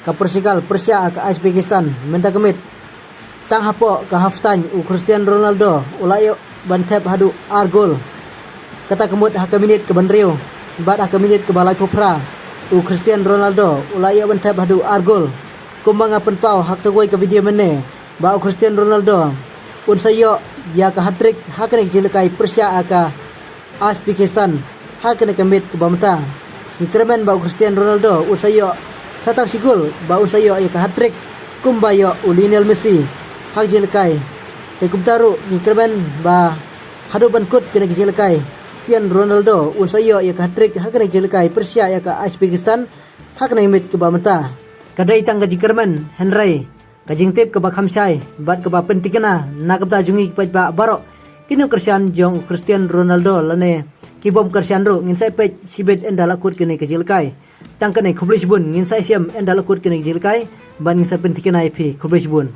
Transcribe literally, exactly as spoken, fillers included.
ka pyrshah pyrshah ka Uzbekistan mynta ka miet. Tang hapoh ka half time u Cristiano Ronaldo u la ïoh ban thep haduh ar gol. Kata ka mut ha ka minit kaba hynriew bad ha ka minit kaba laiphew phra u Cristiano Ronaldo u la ïoh ban thep haduh ar gol. Kumba nga pynpaw ha kawei ka video mynne ba u Cristiano Ronaldo un sa ïoh ïa ka hat-trick ha kane ka jingïalehkai pyrshah ïa ka Uzbekistan ha kane ka miet kaba mynta. Ngi kyrmen ba u Cristiano Ronaldo un sa ïoh sa tang shi gol ba un sa ïoh ïa ka hat-trick kumba ïoh u Lionel Messi ha ka jingïalehkai. Te kumta ruh ngi kyrmen ba haduh ban kut kane ka jingïalehkai, Cristiano Ronaldo un sa ïoh ïa ka hat-trick ha kane ka jingïalehkai pyrshah ïa ka Uzbekistan ha kane ka miet kaba mynta. Ka dei tang ka jingkyrmen hynrei ka jingtip kaba kham shai bad kaba pynthikna na ka bynta jong ngi ki paidbah baroh, ki nongkyrshan jong u Cristiano Ronaldo lane ki bym kyrshan ruh, ngin sa ïa peit shibit ynda la kut kane ka jingïalehkai. Tang kane, khublei shibun, ngin sa ïashem ynda la kut kane ka jingïalehkai bad ngin sa pynthikna ïa phi. Khublei shibun.